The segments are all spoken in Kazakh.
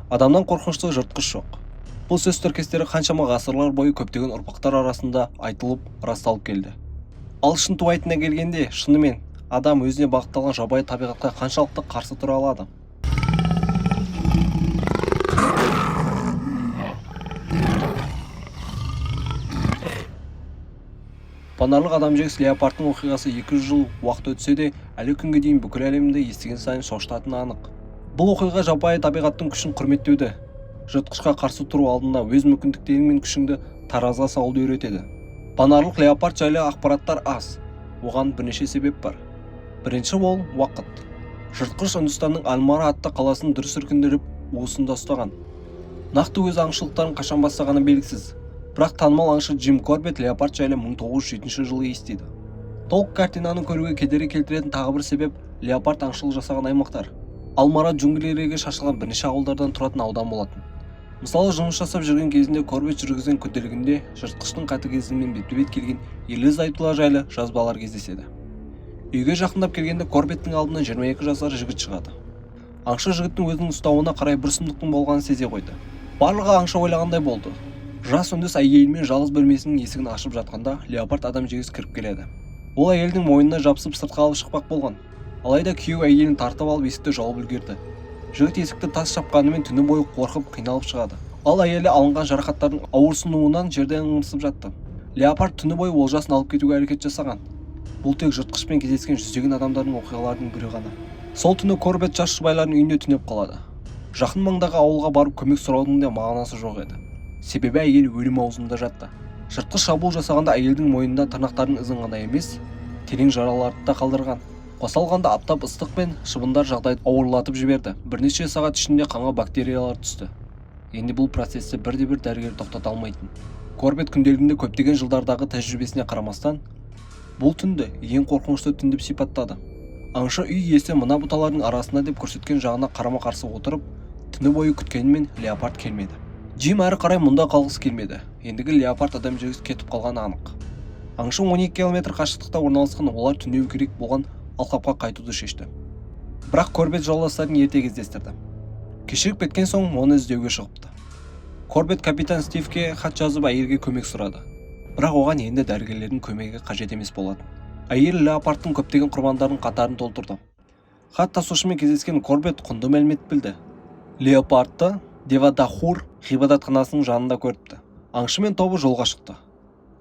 Адамнан қорқынышты жыртқыш жоқ. Бұл сөз тіркестері қаншама ғасырлар бойы көптеген ұрпақтар арасында айтылып, расталып келді. Ал шынтуайтына келгенде, шынымен адам өзіне бағытталған жабайы табиғатқа қаншалықты қарсы тұра алады? Панарлық адамжегіш леопардтың оқиғасы 200 жыл уақыт өтсе де, әлі күнге дейін бүкіл әлемді естіген сайын шошытатыны анық. Бұл оқиға жабайы табиғаттың күшін құрметтеуді, жыртқышқа қарсы тұру алдында өз мүмкіндіктерің мен күшіңді таразыға салуды үйретеді. Панарлық леопард жайлы ақпараттар аз. Оған бірнеше себеп бар. Бірінші ол уақыт. Жыртқыш Үндістанның Алмара атты қаласын дүр сілкіндіріп, уысында ұстаған. Нақты өз аңшылықтарын қашан бастағаны белгісіз. Бірақ танымал аңшы Джим Корбет леопард жайлы 1907 жылы естиді. Толық картинаны көруге кедергі келтіретін тағы бір себеп леопард аңшылық жасаған аймақтар. Алмара джунглилерге шашылған бірнеше ауылдардан тұратын аудан болатын. Мысалы, жұмыс жасап жүрген кезінде Корбет жүргізген күнделігінде жыртқыштың қатыгездігімен бетпе-бет келген ерлі-зайыптылар жайлы жазбалар кездеседі. Үйге жақындап келгенде Корбеттің алдынан 22 жасар жігіт шығады. Аңшы жігіттің өзінің ұстауына қарай бір сұмдықтың болғанын сезе қойды. Барлығы аңшы ойлағандай болды. Жас үндіс әйелімен жалғыз бөлмесінің есігін ашып жатқанда леопард адам жегіс кіріп келеді. Ол әйелдің мойнына жабысып сыртқа алып шықпақ болған. Алайда күйеу әйелін тартып алып есікті жауып үлгерді. Жігіт есікті тас жапқанымен түні бойы қорқып қиналып шығады. Ал әйелі алынған жарақаттардың ауырсынуынан жерде ыңырсып жатты. Леопард түні бойы олжасын алып кетуге әрекет жасаған. Бұл тек жыртқышпен кездескен жүздеген адамдардың оқиғаларының бірі ғана. Сол түні Корбет жас жұбайлардың үйінде түнеп қалады. Жақын маңдағы ауылға барып көмек сұраудың да мағынасы жоқ еді. Себебі әйел өлім аузында жатты. Жыртқыш шабуыл жасағанда әйелдің мойнында тырнақтардың ізін ғана емес, терең жараларды да қалдырған. Қоса алғанда аптап ыстық пен шыбындар жағдайды ауырлатып жіберді. Бірнеше сағат ішінде қанға бактериялар түсті. Енді бұл процесті бірде-бір дәрігер тоқтата алмайтын. Корбет күнделігінде көптеген жылдардағы тәжірибесіне қарамастан, бұл түнді ең қорқынышты түн деп сипаттады. Аңшы үй иесі мына бұталардың арасында деп көрсеткен жағына қарама-қарсы отырып, түні бойы күткенімен леопард келмеді. Джим әрі қарай мұнда қалғысы келмеді. Ендігі леопард адам жегіс кетіп қалғаны анық. Аңшы 12 километр қашықтықта орналасқан олар түнеу керек болған алқапқа қайтуды шешті. Бірақ Корбет жолдастарын ерте кездестірді. Кешігіп кеткен соң оны іздеуге шығыпты. Корбет капитан Стивке хат жазып әйелге көмек сұрады. Бірақ оған енді дәрігерлердің көмегі қажет емес болатын. Әйел леопардтың көптеген құрбандарының қатарын толтырды. Хат тасушымен кездескен Корбет құнды мәлімет білді. Леопардты Девадахур ғибадатханасының жанында көріпті. Аңшы мен тобы жолға шықты.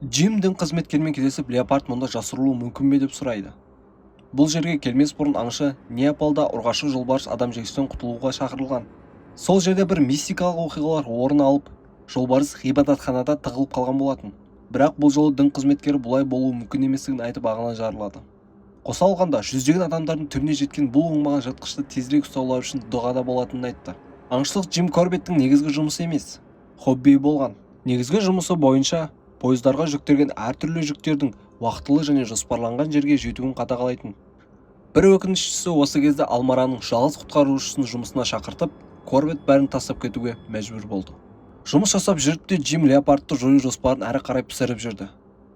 Джим дін қызметкерімен кездесіп, леопард мұнда жасырылуы мүмкін бе деп сұрайды. Бұл жерге келмес бұрын аңшы Неапалда ұрғашы жолбарыс адам жегіштен құтылуға шақырылған. Сол жерде бір мистикалық оқиғалар орын алып, жолбарыс ғибадатханада тығылып қалған болатын. Бірақ бұл жолы дін қызметкері бұлай болуы мүмкін еместігін айтып ағынан жарылады. Қоса алғанда, жүздеген адамдардың түбіне жеткен бұл оңбаған жыртқышты тезірек ұстаулары үшін дұғада болатынын айтты. Аңшылық Джим Корбеттің негізгі жұмысы емес, хоббиі болған. Негізгі жұмысы бойынша пойыздарға жүктелген әртүрлі жүктердің уақытылы және жоспарланған жерге жетуін қадағалайтын. Бір өкініштісі, осы кезде Алмараның жалғыз құтқарушысын жұмысына шақыртып, Корбет бәрін тастап кетуге мәжбүр болды. Жұмыс жасап жүріп те Джим леопардты жою жоспарын әрі қарай пісіріп жүрді.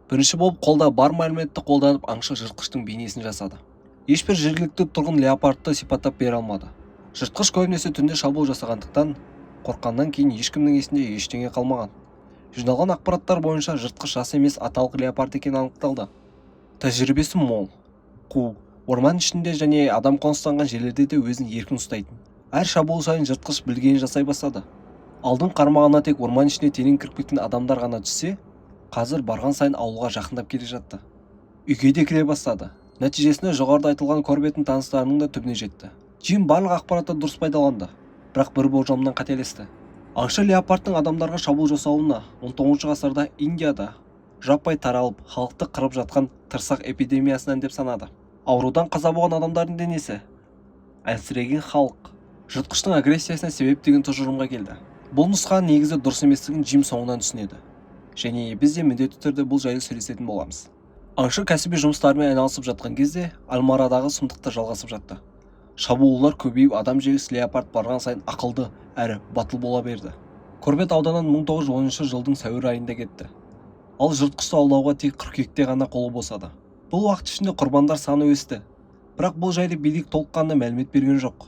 Бірінші болып қолда бар мәліметті қолданып аңшы жыртқыштың бейнесін жасады. Ешбір жергілікті тұрғын леопардты сипаттап бере алмады. Жыртқыш көбінесе түнде шабуыл жасағандықтан, қорыққаннан кейін ешкімнің есінде ештеңе қалмаған. Жиналған ақпараттар бойынша жыртқыш жас емес аталық леопард екені анықталды. Тәжірибесі мол, қу, орман ішінде және адам қоныстанған жерлерде де өзін еркін ұстайтын. Әр шабуыл сайын жыртқыш білгенін жасай бастады. Алдын қармағына тек орман ішіне терең кіріп кеткен адамдар ғана түссе, қазір барған сайын ауылға жақындап келе жатты. Үйге де кіре бастады. Нәтижесінде жоғарыда айтылған Корбеттің таныстарының да түбіне жетті. Джим барлық ақпаратты дұрыс пайдаланды, бірақ бір болжамнан қателесті. Аңшы леопардтың адамдарға шабуыл жасауына 19 ғасырда Индияда жаппай таралып, халықты қырып жатқан тырсақ эпидемиясынан деп санады. Аурудан қаза болған адамдардың денесі, әлсіреген халық, жыртқыштың агрессиясына себеп деген тұжырымға келді. Бұл нұсқаның негізі дұрыс еместігін Джим соңынан түсінеді. Және біз де міндетті түрде бұл жайлы сөйлесетін боламыз. Аңшы кәсіби жұмыстарымен айналысып жатқан кезде Алмарадағы сұмдықтар жалғасып жатты. Шабуылдар көбейіп, адам жегіш леопард барған сайын ақылды әрі батыл бола берді. Корбет ауданынан 1910 жылдың сәуір айында кетті. Ал жыртқышты аулауға тек қыркүйекте ғана қолы босады. Бұл уақыт ішінде құрбандар саны өсті. Бірақ бұл жайлы билік толыққанды мәлімет берген жоқ.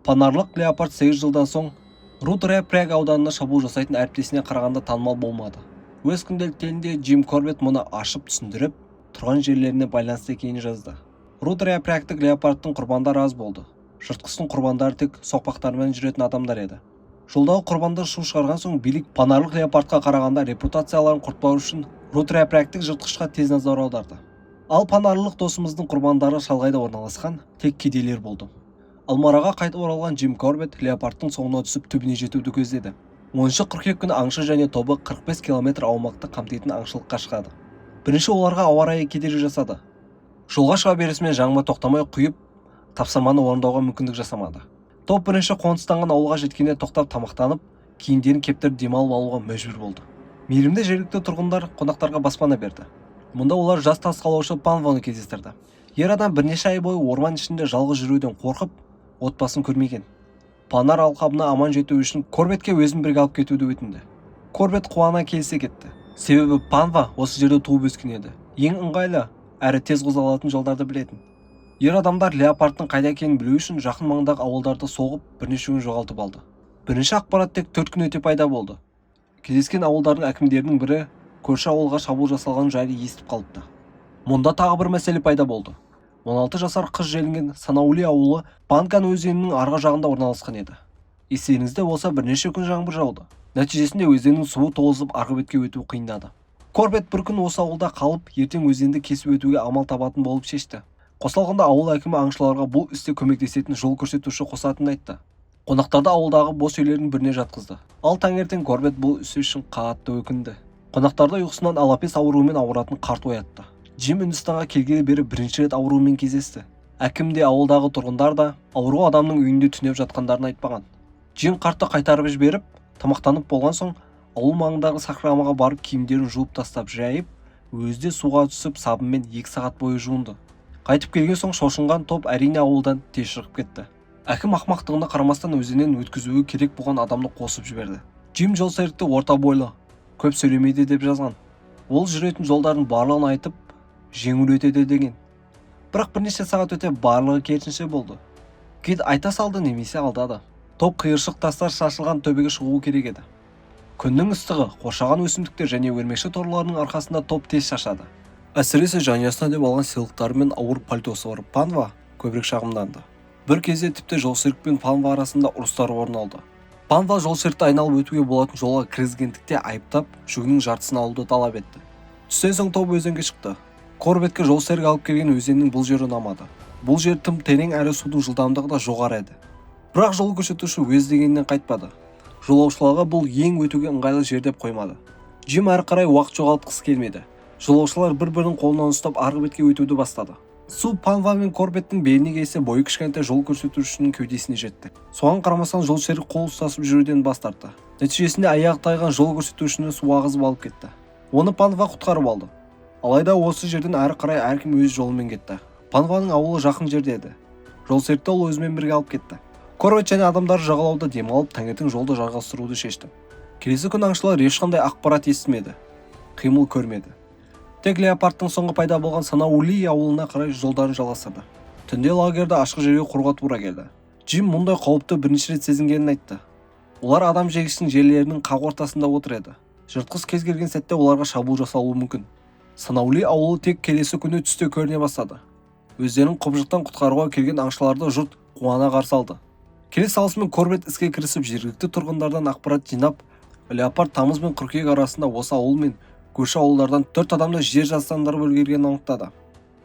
Панарлық леопард 8 жылдан соң Рудрапраяг ауданына шабуыл жасайтын әріптесіне қарағанда танымал болмады. Өз күнделіктерінде Джим Корбет мұны ашып түсіндіріп, тұрған жерлеріне байланысты екенін жазды. Рудрапраягтық леопардтың құрбандары аз болды. Жыртқыштың құрбандары тек соқпақтармен жүретін адамдар еді. Жолдағы құрбандар шу шығарған соң, билік панарлық леопардқа қарағанда репутацияларын құртпау үшін Рудрапраягтық жыртқышқа тез назар аударды. Ал панарлық досымыздың құрбандары шалғайда орналасқан тек кедейлер болды. Алмараға қайтып оралған Джим Корбет леопардтың соңына түсіп, түбіне жетуді көздеді. 10 қыркүйек күні аңшы және тобы 45 километр аумақты қамтитын аңшылыққа шығады. Бірінші оларға ауа райы кедергі жасады. Жолға шыға берісімен жаңбыр тоқтамай құйып, тапсырманы орындауға мүмкіндік жасамады. Топ бірінші қоныстанған ауылға жеткенде тоқтап, тамақтанып, киімдерін кептіріп, демалып алуға мәжбүр болды. Мейірімді жергілікті тұрғындар қонақтарға баспана берді. Мұнда олар жас тас қалаушы Панваны кездестірді. Ер адам бірнеше ай бойы орман ішінде жалғыз жүруден қорқып, отбасын көрмеген. Панар алқабына аман жету үшін Корбетке өзін бірге алып кетуді өтінді. Корбет қуана келісе кетті, себебі Панва осы жерде туып өскен еді, ең ыңғайлы әрі тез қозғалатын жолдарды білетін. Ер адамдар леопардтың қайда екенін білу үшін жақын маңдағы ауылдарды соғып, бірнеше күн жоғалтып алды. Бірінші ақпарат тек 4 күн өте пайда болды. Кездескен ауылдардың әкімдерінің бірі көрші ауылға шабуыл жасалғаны жайлы естіп қалыпты. Мұнда тағы бір мәселе пайда болды. 16 жасар қыз жерленген Санаули ауылы Панган өзенінің арғы жағында орналасқан еді. Естеріңізде болса, бірнеше күн жаңбыр жауды. Нәтижесінде өзеннің суы толысып, арғы бетке өту қиындады. Корбет бір күн осы ауылда қалып, ертең өзенді кесіп өтуге амал табатын болып шешті. Қоса алғанда, ауыл әкімі аңшыларға бұл істе көмектесетін жол көрсетуші қосатынын айтты. Қонақтарды ауылдағы бос үйлердің біріне жатқызды. Ал таңертең Корбет бұл ісі үшін қатты өкінді. Қонақтарды ұйқысынан алапес ауруымен ауыратын қарт оятты. Джим Үндістанға келгелі бері бірінші рет аурумен кездесті. Әкім де, ауылдағы тұрғындар да ауру адамның үйінде түнеп жатқандарын айтпаған. Джим қартты қайтарып жіберіп, тамақтанып болған соң, ауыл маңындағы сахрамаға барып, киімдерін жуып тастап жайып, өзі де суға түсіп, сабынмен 2 сағат бойы жуынды. Қайтып келген соң шошынған топ, әрине, ауылдан тез шығып кетті. Әкім ақымақтығына қарамастан, өзеннен өткізуі керек болған адамды қосып жіберді. Джим жолсерікті орта бойлы, көп сөйлемейді деп жазған. Ол жүретін жолдардың барлығын айтып, жеңіл өтеді деген. Бірақ бірнеше сағат өте барлығы керісінше болды. Гид айта салды немесе алдады. Топ қиыршық тастар шашылған төбеге шығуы керек еді. Күннің ыстығы, қоршаған өсімдіктер және өрмекші торларының арқасында топ тез шаршады. Әсіресе жанұясына деп алған сыйлықтары мен ауыр пальтосы бар Панва көбірек шағымданды. Бір кезде тіпті жолсерік пен Панва арасында ұрыстар орын алды. Панва жолсерікті айналып өтуге болатын жолға кіргізгендікте айыптап, жүгінің жартысын алуды талап етті. Түстен соң топ өзенге шықты. Корбетке жолсерік алып келген өзеннің бұл жері ұнамады. Бұл жер тым терең әрі судың жылдамдығы да жоғары еді. Бірақ жол көрсетуші өз дегенінен қайтпады. Жолаушыларға бұл ең өтуге ыңғайлы жер деп қоймады. Джим әрі қарай уақыт жоғалтқысы келмеді. Жолаушылар бір-бірінің қолынан ұстап, арғы бетке өтуді бастады. Су Панва мен Корбеттің беліне келсе, бойы кішкентай жол көрсетушінің кеудесіне жетті. Соған қарамастан жолсерік қол ұстасып жүруден бас тартты. Нәтижесінде аяғы тайған жол көрсетушіні су ағызып алып кетті. Оны Панва құтқарып алды. Алайда осы жерден әрі қарай әркім өз жолымен кетті. Панваның ауылы жақын жерде еді. Жолсерікті ол өзімен бірге алып кетті. Корбет және адамдары жағалауда демалып, таңертең жолды жалғастыруды шешті. Келесі күні аңшылар ешқандай ақпарат естімеді, қимыл көрмеді. Тек леопардтың соңғы пайда болған Санаули ауылына қарай жолдарын жалғастырды. Түнде лагерді ашық жерге құруға тура келді. Джим мұндай қауіпті бірінші рет сезінгенін айтты. Олар адам жегіштің жерлерінің қақ ортасында отыр еді. Жыртқыш кез келген сәтте оларға шабуыл жасалуы мүмкін. Санаули ауылы тек келесі күні түсте көріне бастады. Өздерін құбыжықтан құтқаруға келген аңшыларды жұрт қуана қарсы алды. Келе салысымен Корбет іске кірісіп, жергілікті тұрғындардан ақпарат жинап, леопард тамыз бен қыркүйек арасында осы ауыл мен көрші ауылдардан төрт адамды жер жастандырып үлгергенін анықтады.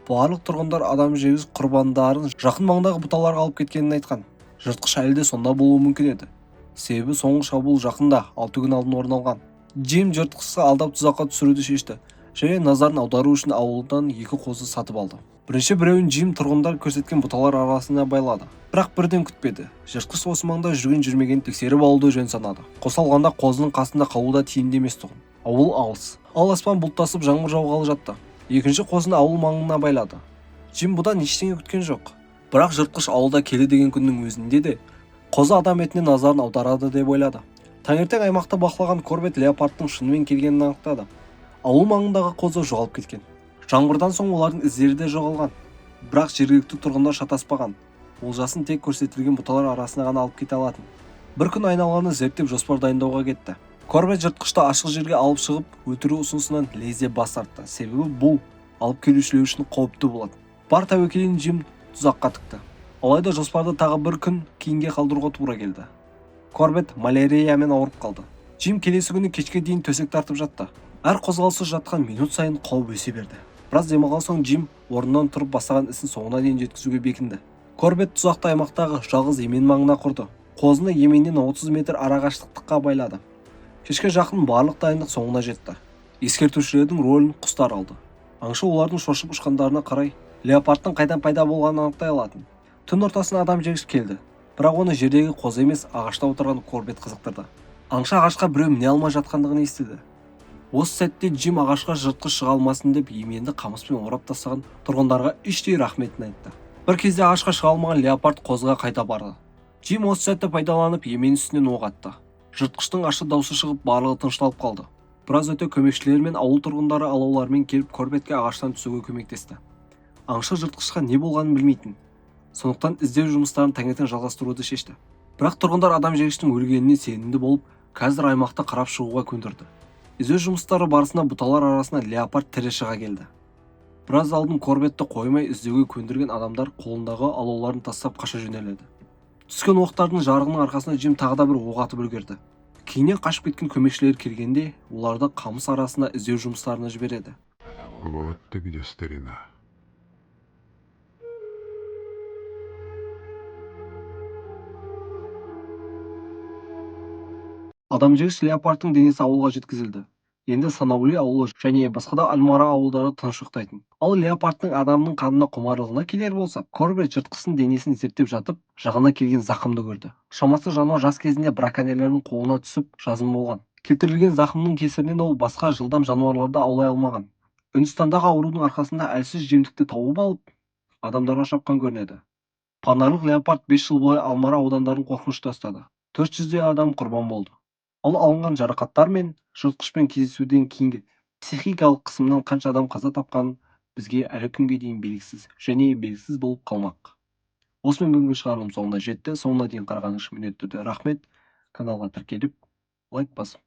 Барлық тұрғындар адам жегіш құрбандарын жақын маңдағы бұталарға алып кеткенін айтқан. Жыртқыш әлі де сонда болуы мүмкін еді, себебі соңғы шабуыл жақында, 6 күн алдын орын алған. Джим жыртқышты алдап, тұзаққа түсіруді шешті және назарын аудару үшін ауылдан екі қозы сатып алды. Бірінші біреуін Джим тұрғындар көрсеткен бұталар арасына байлады. Бірақ бірден күтпеді. Жыртқыш осы маңда жүрген жүрмегенін тексеріп алуды жөн санады. Қоса алғанда, қозының қасында қалу да тиімді емес тұғын. Ауыл алыс, ал аспан бұлттасып, жаңбыр жауғалы жатты. Екінші қозыны ауыл маңына байлады. Джим бұдан ештеңе күткен жоқ, бірақ жыртқыш ауылда келі деген күннің өзінде де қозы адам етіне назарын аударады деп ойлады. Таңертең аймақты бақылаған Корбет леопардтың шынымен келгенін анықтады. Ауыл маңындағы қозы жоғалып кеткен. Жаңбырдан соң олардың іздері де жоғалған. Бірақ жергілікті тұрғындар шатаспаған: олжасын тек көрсетілген бұталар арасына ғана алып кете алатын. Бір күн айналаны зерттеп, жоспар дайындауға кетті. Корбет жыртқышты ашық жерге алып шығып өлтіру ұсынысынан лезде бас тартты, себебі бұл алып келушілер үшін қауіпті болатын. Бар тәуекелін Джим тұзаққа тікті. Алайда жоспарды тағы бір күн кейінге қалдыруға тура келді. Корбет маляриямен ауырып қалды. Джим келесі күні кешке дейін төсек тартып жатты. Әр қозғалысы жатқан минут сайын қауіп өсе берді. Біраз демалған соң Джим орнынан тұрып, бастаған ісін соңына дейін жеткізуге бекінді. Корбет тұзақты аймақтағы жалғыз емен маңына құрды. Қозыны еменнен 30 метр арақашықтыққа байлады. Кешке жақын барлық дайындық соңына жетті. Ескертушілердің рөлін құстар алды. Аңшы олардың шошып ұшқандарына қарай леопардтың қайдан пайда болғанын анықтай алатын. Түн ортасына адам жегіш келді. Бірақ оны жердегі қозы емес, ағашта отырған Корбет қызықтырды. Аңшы ағашқа біреу міне алмай жатқандығын естіді. Осы сәтте Джим ағашқа жыртқыш шыға алмасын деп еменді қамыспен орап тастаған тұрғындарға іштей рахметін айтты. Бір кезде ағашқа шыға алмаған леопард қозыға қайта барды. Джим осы сәтті пайдаланып, емен үстінен оқ атты. Жыртқыштың ащы даусы шығып, барлығы тынышталып қалды. Біраз өте көмекшілер мен ауыл тұрғындары алаулармен келіп, Корбетке ағаштан түсуге көмектесті. Аңшы жыртқышқа не болғанын білмейтін. Сондықтан іздеу жұмыстарын таңертең жалғастыруды шешті. Бірақ тұрғындар адам жегіштің өлгеніне сенімді болып, қазір аймақты қарап шығуға көндірді. Іздеу жұмыстары барысында бұталар арасына леопард тірі шыға келді. Біраз алдын Корбетті қоймай іздеуге көндірген адамдар қолындағы алауларын тастап қаша жөнеледі. Түскен оқтардың жарығының арқасында Джим тағы да бір оқ атып үлгерді. Кейіннен қашып кеткен көмекшілер келгенде, оларды қамыс арасына іздеу жұмыстарына жібереді. Вот ты где, старина. Адам жегіш леопардтың денесі ауылға жеткізілді. Енді Санаули ауылы және басқа да Альмара ауылдары тыныш ұйықтайтын. Ал леопардтың адамның қанына құмарлығына келер болсақ, Корбет жыртқыштың денесін зерттеп жатып, жағына келген зақымды көрді. Шамасы, жануар жас кезінде браконьерлердің қолына түсіп, жазым болған. Келтірілген зақымның кесірінен ол басқа жылдам жануарларды аулай алмаған. Үндістандағы аурудың арқасында әлсіз жемтікті тауып алып, адамдарға шапқан көрінеді. Панарлық леопард 5 жыл бойы Алмара аудандарын қорқынышта ұстады. 400-дей адам құрбан болды. Ал алынған жарақаттар мен жыртқышпен кездесуден кейінгі психикалық қысымнан қанша адам қаза тапқанын бізге әлі күнге дейін белгісіз және белгісіз болып қалмақ. Осымен бүгінгі шығарылым соңына жетті. Соңына дейін қарағаныңыз үшін міндетті түрде рахмет. Каналға тіркеліп, лайк басып